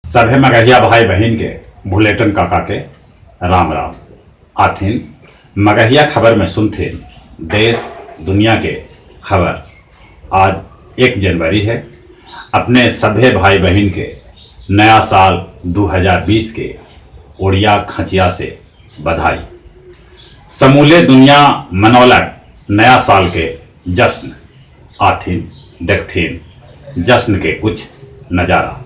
सभे मगहिया भाई बहिन के भुलेटन काका के राम राम। आथिन मगहिया खबर में सुनथिन देश दुनिया के खबर। आज 1 जनवरी है। अपने सभे भाई बहिन के नया साल 2020 के ओड़िया खचिया से बधाई। समूले दुनिया मनौलक नया साल के जश्न। आथिन देखथिन जश्न के कुछ नज़ारा।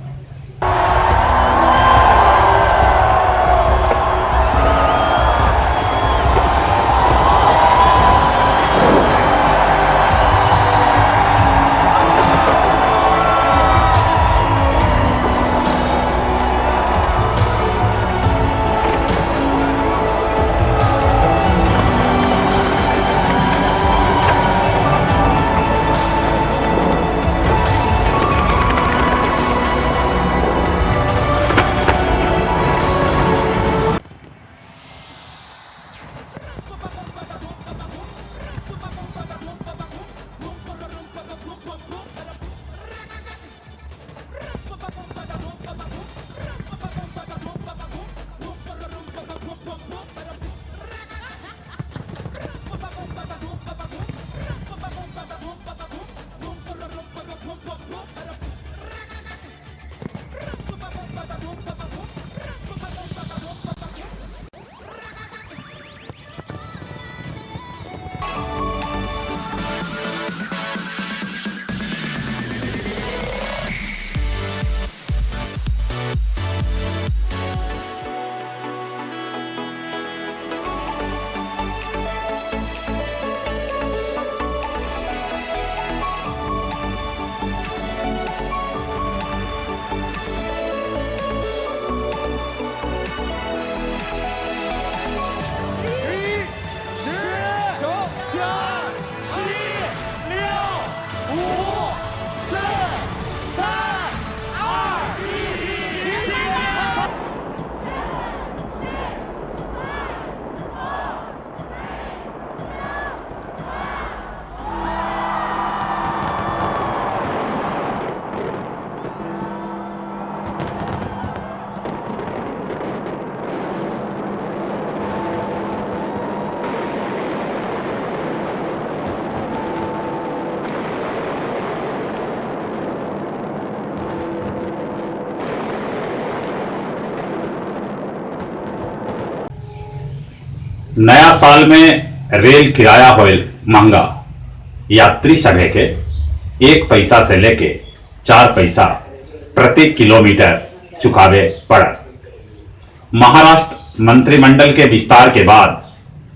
नया साल में रेल किराया होयल महंगा। यात्री सभे के 1 पैसा से लेके 4 पैसा प्रति किलोमीटर चुकावे पड़त। महाराष्ट्र मंत्रिमंडल के विस्तार के बाद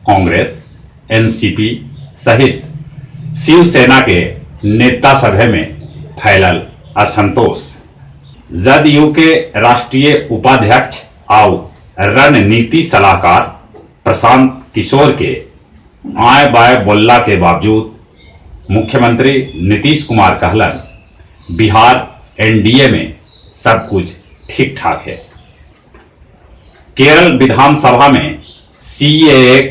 कांग्रेस, एनसीपी सहित शिवसेना के नेता सभे में फैलल असंतोष। जदयू के राष्ट्रीय उपाध्यक्ष आउ रणनीति सलाहकार प्रशांत किशोर के आए बाएं बोलला के बावजूद मुख्यमंत्री नीतीश कुमार कहलन बिहार एनडीए में सब कुछ ठीक ठाक है। केरल विधानसभा में सीएए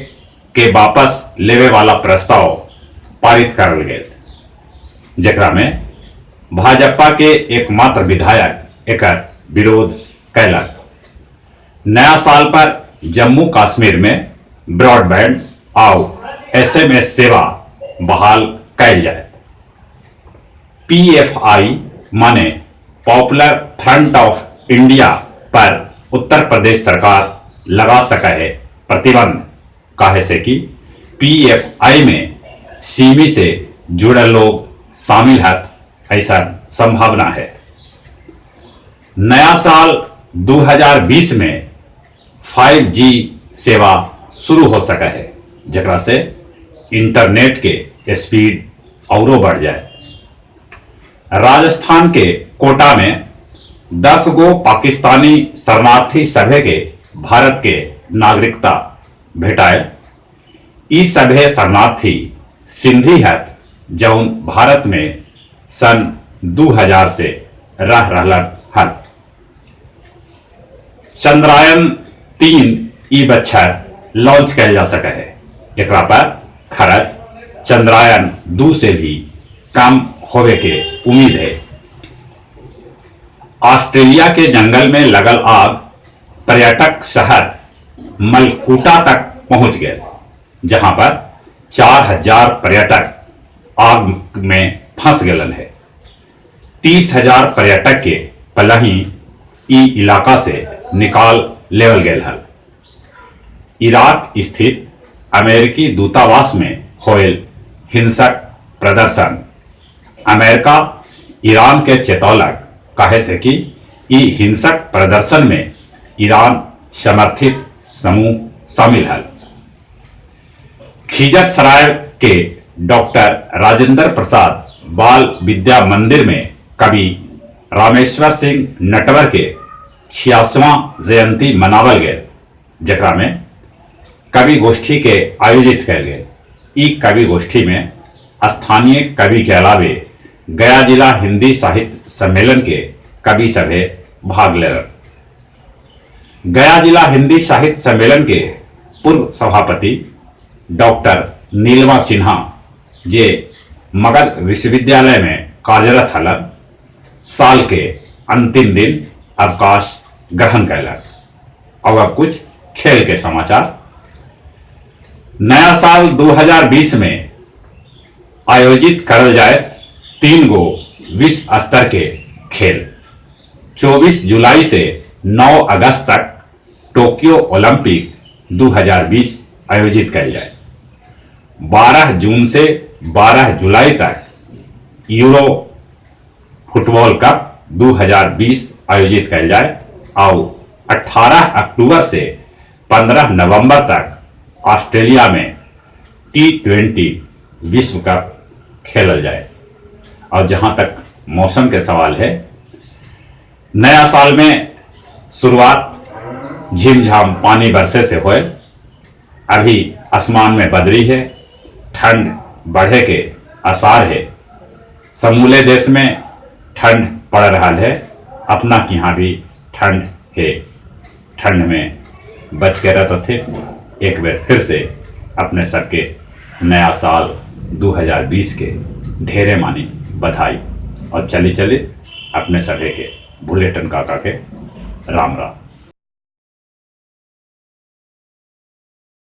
के वापस लेवे वाला प्रस्ताव पारित करल गेल, जेकरा में भाजपा के एकमात्र विधायक एकर विरोध कैलक। नया साल पर जम्मू कश्मीर में ब्रॉडबैंड आउ एसएमएस सेवा बहाल कैल जाए। पीएफआई माने पॉपुलर फ्रंट ऑफ इंडिया पर उत्तर प्रदेश सरकार लगा सका है प्रतिबंध, काहे से कि पीएफआई में सीमी से जुड़े लोग शामिल है, ऐसा संभावना है। नया साल 2020 में 5G सेवा शुरू हो सका है, जकरा से इंटरनेट के स्पीड औरो बढ़ जाए। राजस्थान के कोटा में 10 गो पाकिस्तानी शरणार्थी सभे के भारत के नागरिकता भेटाए। ई सभे शरणार्थी सिंधी है, जौन भारत में सन 2000 से रह रहलन हन। चंद्रयान 3 ई बच्छर लॉन्च कैल जा सके है। एकरा पर खर्च चंद्रयान 2 से भी कम होवे के उम्मीद है। ऑस्ट्रेलिया के जंगल में लगल आग पर्यटक शहर मलकूटा तक पहुंच गए, जहां पर 4000 पर्यटक आग में फंस गलन है। 30,000 पर्यटक के पलही ई इलाका से निकाल लेवल गए हल। इराक स्थित अमेरिकी दूतावास में होयल हिंसक प्रदर्शन अमेरिका ईरान के चेतौलक, काहे से कि ई हिंसक प्रदर्शन में ईरान समर्थित समूह शामिल हल। खिजरसराय के डॉक्टर राजेंद्र प्रसाद बाल विद्या मंदिर में कवि रामेश्वर सिंह नटवर के 86वां जयंती मनावल गए, जकरा में कवि गोष्ठी के आयोजित कयल गेल। ई कवि गोष्ठी में स्थानीय कवि के अलावे गया जिला हिंदी साहित्य सम्मेलन के कवि सभे भाग लेलन। गया जिला हिंदी साहित्य सम्मेलन के पूर्व सभापति डॉक्टर नीलमा सिन्हा, जे मगध विश्वविद्यालय में कार्यरत हलन, साल के अंतिम दिन अवकाश ग्रहण कैलन। और अब कुछ खेल के समाचार। नया साल 2020 में आयोजित करल जाए 3 गो विश्व स्तर के खेल। 24 जुलाई से 9 अगस्त तक टोक्यो ओलंपिक 2020 आयोजित कयल जाए। 12 जून से 12 जुलाई तक यूरो फुटबॉल कप 2020 आयोजित कयल जाए और 18 अक्टूबर से 15 नवंबर तक ऑस्ट्रेलिया में T20 विश्व कप खेलल जाए। और जहां तक मौसम के सवाल है, नया साल में शुरुआत झिमझाम पानी बरसे से होए। अभी आसमान में बदरी है, ठंड बढ़े के आसार है। समूले देश में ठंड पड़ रहा है, अपना के यहाँ भी ठंड है। ठंड में बच के रहते थे। एक बार फिर से अपने सबके नया साल 2020 के ढेरे मानी बधाई और चली चली अपने सभी के भुलेटन काका के राम राम।